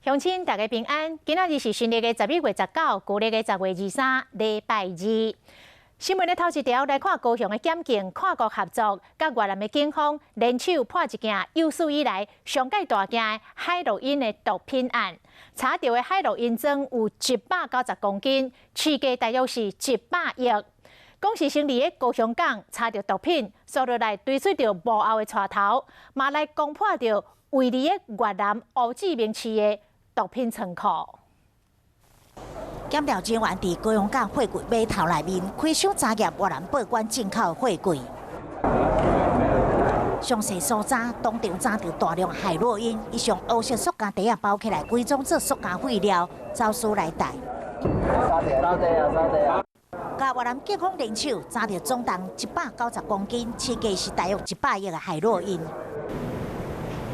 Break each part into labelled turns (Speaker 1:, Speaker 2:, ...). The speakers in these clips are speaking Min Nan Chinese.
Speaker 1: 鄉親大家平安，今仔日是新曆的11月19，舊曆的10月23，禮拜二。新聞的頭一條來看高雄的檢警跨國合作，佮越南的警方聯手破一件有史以來上蓋大件的海洛因的毒品案。查著的海洛因裝有190公斤，市價大約是100億。講是先佇咧高雄港查著毒品，紲落來追出著幕後的帶頭，嘛來攻破著位佇咧越南胡志明市的毒品倉庫。
Speaker 2: 檢調人員佇高雄港貨櫃碼頭內面開箱查驗越南報關進口貨櫃，詳細搜查，當場查著大量海洛因，伊用烏色塑膠袋仔包起來，規裝做塑膠廢料，走私來台。
Speaker 3: 沙地啊！沙地啊！沙地啊！
Speaker 2: 佮越南警方聯手查著總重190公斤，市價是大約100億的海洛因。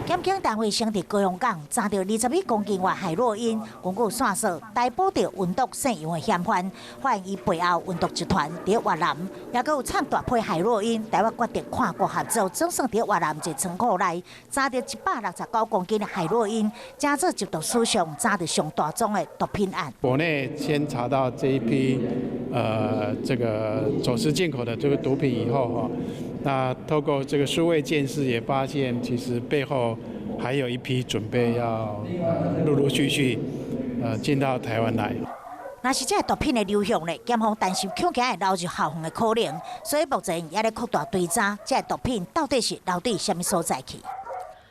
Speaker 2: 檢警單位先佇高雄港查著21公斤外海洛因，根據線索逮捕著運毒姓楊的嫌犯，發現伊背後運毒集團佇越南，抑閣有藏大批海洛因。台灣決定跨國合作，總算佇越南一個倉庫內查著169公斤的海洛因，成做緝毒史上查著上大宗的毒品案。
Speaker 4: 國內先查到這一批，這個走私進口的這個毒品以後，哈。那透過這個數位鑑識也發現，其實背後還有一批準備要陸陸續續進到台灣來。
Speaker 2: 若是這个毒品的流向呢，檢方擔心恐驚會流入後方的可能，所以目前也咧擴大追查，這个毒品到底是流佇啥物所在去。